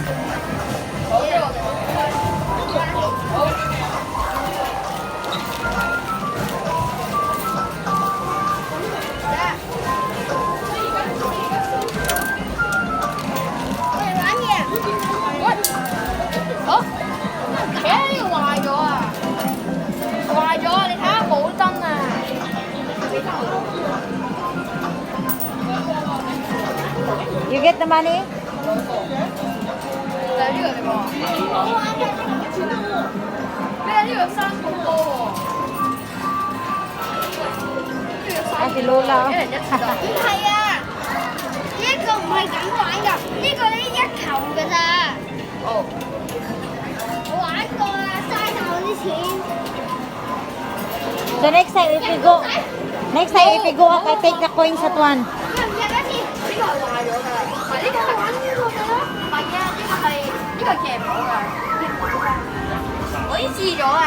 好，呢個我哋好。我哋玩嘢。喂，好，其實呢個壞咗啊，壞咗啊！你睇下冇燈啊。 You get the money? 就係呢個你講咩？呢個生果多喎。呢個 Ah, si Lola. 一人一次就。唔係啊，呢一個唔係咁玩㗎，呢個呢一球㗎咋。哦。我玩過啦，嘥晒我啲錢。 So next time if we go, next time if we go up, I take the coins at one. 入唔入一次？呢個係壞咗㗎，唔係呢個係玩呢個㗎啦。唔係啊，呢個係夾唔到㗎。我已經試咗啊。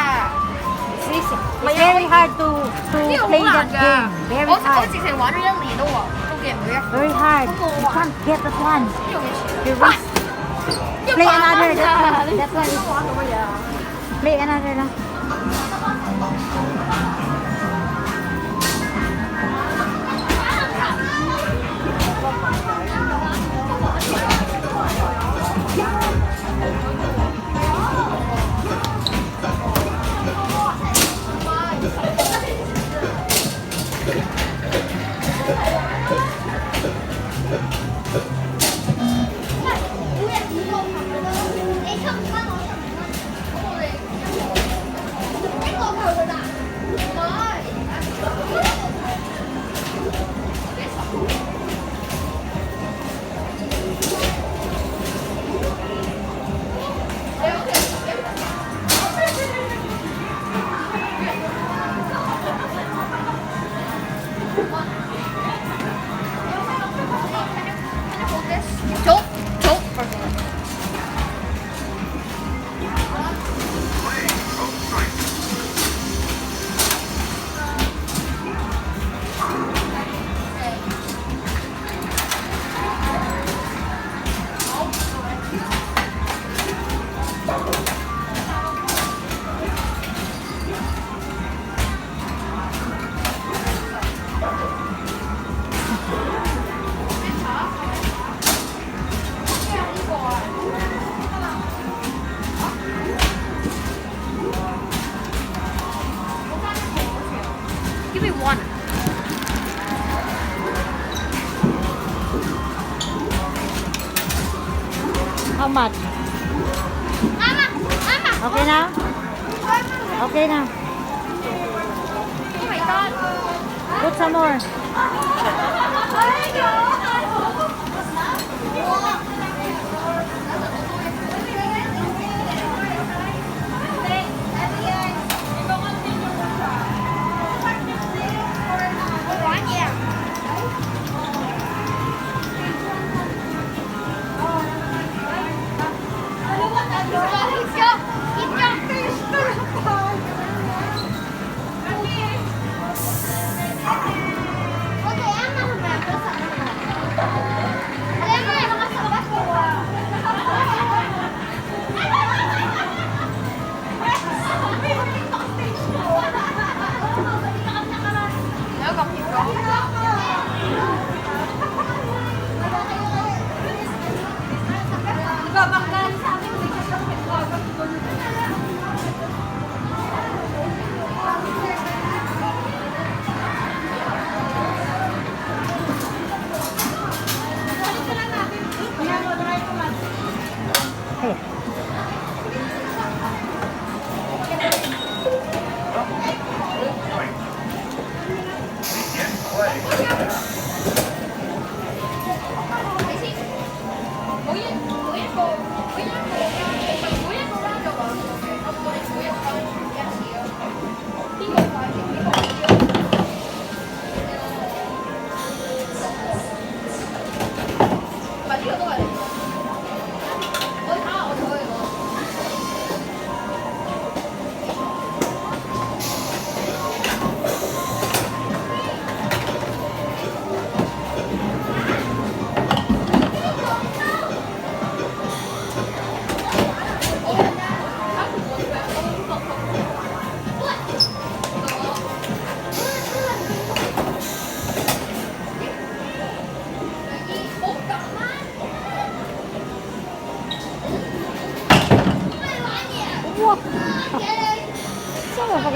It's very hard to 呢個好 play 難 that 㗎 game. Very 我我 hard. 直情玩咗一年都話都夾唔到一。 Very hard. You can't get that one. 呢個幾錢？ You risk. Play another. That one. That one is 玩到乜嘢啊？ Play another lang. 每人五個球咪得咯，你出五蚊，我出五蚊，咁我哋一個球㗎咋？唔係。走走。Give me one. How much? 媽媽，媽媽， Okay na? Okay na. Oh my God. Put some more. 哎呀！我玩嘢啊！結咗，結咗。我哋啱啱係咪入咗10蚊啊？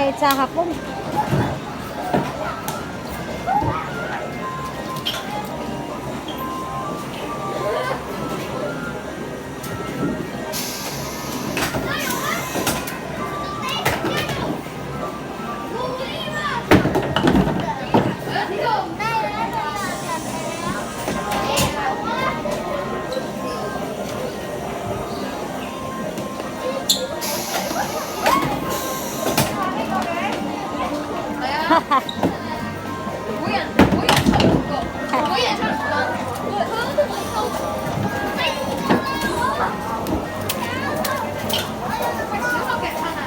Kahit sa hapon. 呢個唔得。係啊，每人每人出五個，每人出五個。小心夾親啊！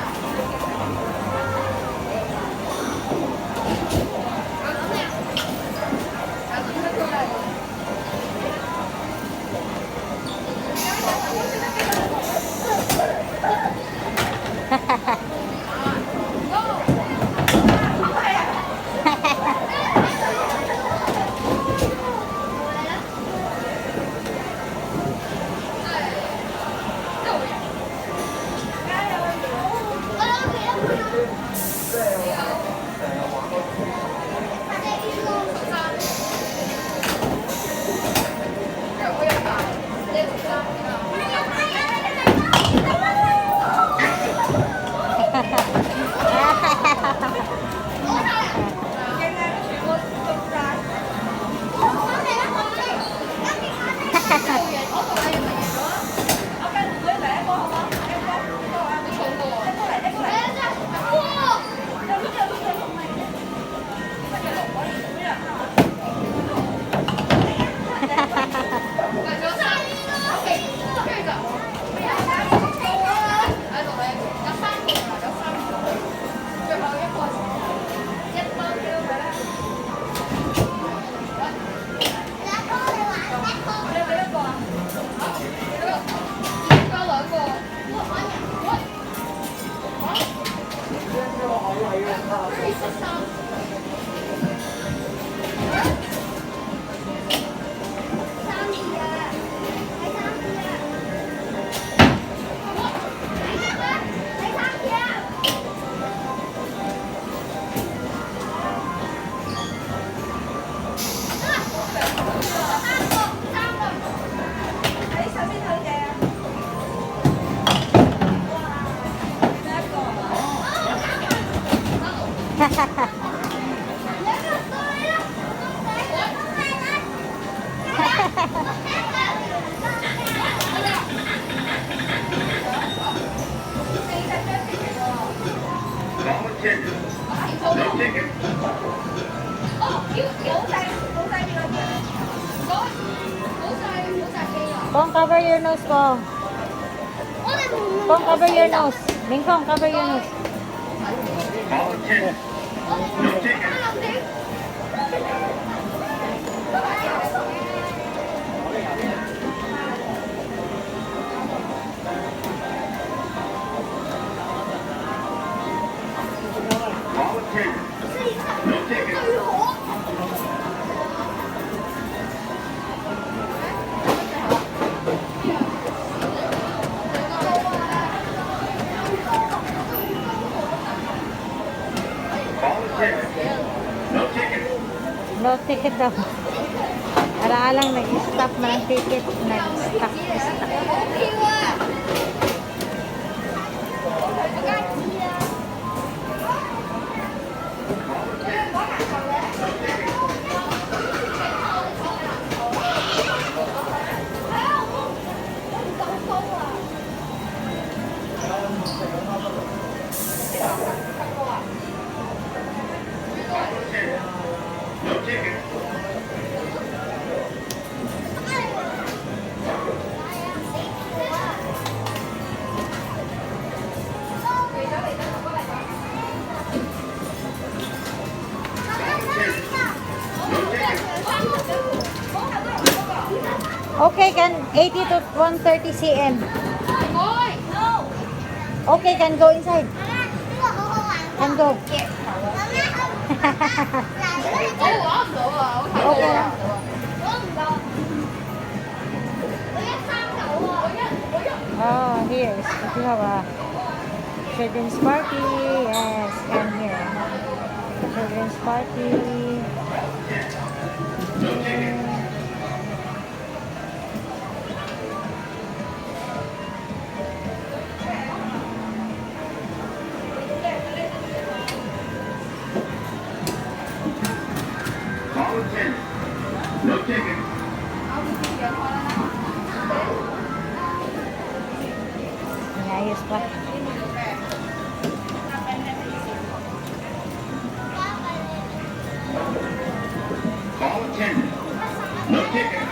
唔係，仲有三，四，跟住就喺度咧，有三個啦，有三個，最後一個一分係啦。加兩個，喂，三。哦，要冇晒冇晒邊個？冇晒冇晒機啊！ Kong, cover your nose, Kong. Kong, cover your nose. Ming Kong, cover your nose. No ticket daw. Araalang nag-stop na ng ticket. Nag-stop, stop. 好票啊！我梗係知啦。係啊，我唔夠高啊！ Okay, can 80 to 130 cm. 唔該。 Okay, can go inside. Can go. 我玩唔到啊！我睇 Okay. 我玩唔到啊！我唔夠，我139啊！我一我一 Oh, here. If you have a Children's party. Yes, come here. Children's party. Yeah. Call 10. No ticket. Inayos pa. Call 10. No ticket.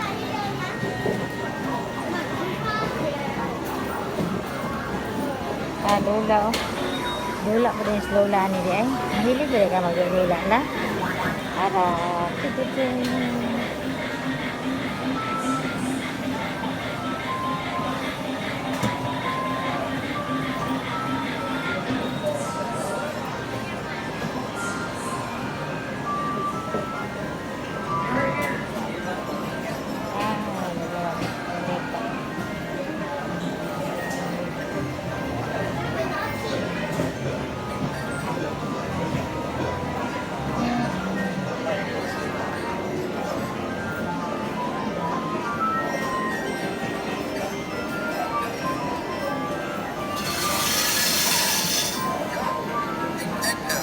Ah, Lola, oh. Lola pa din si Lola ni di ay. Mahilig ba ka mag-lola na? Ara, tututin. Ah, Lola. Bonita.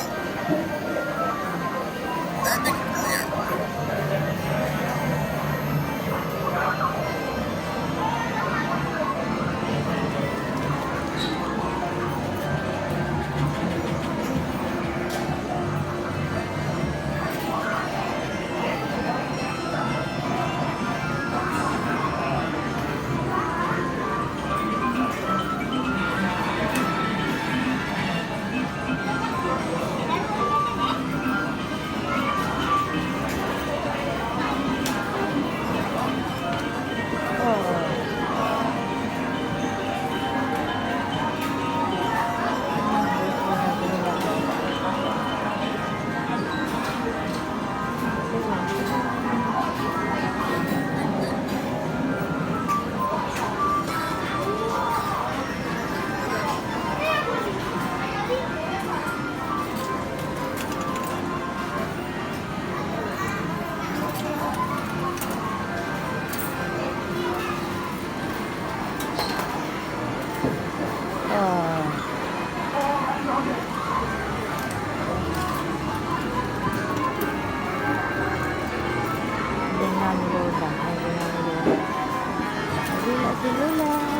Oh. Oh. Ginang Lola. Ay, ginang Lola. Lola si Lola.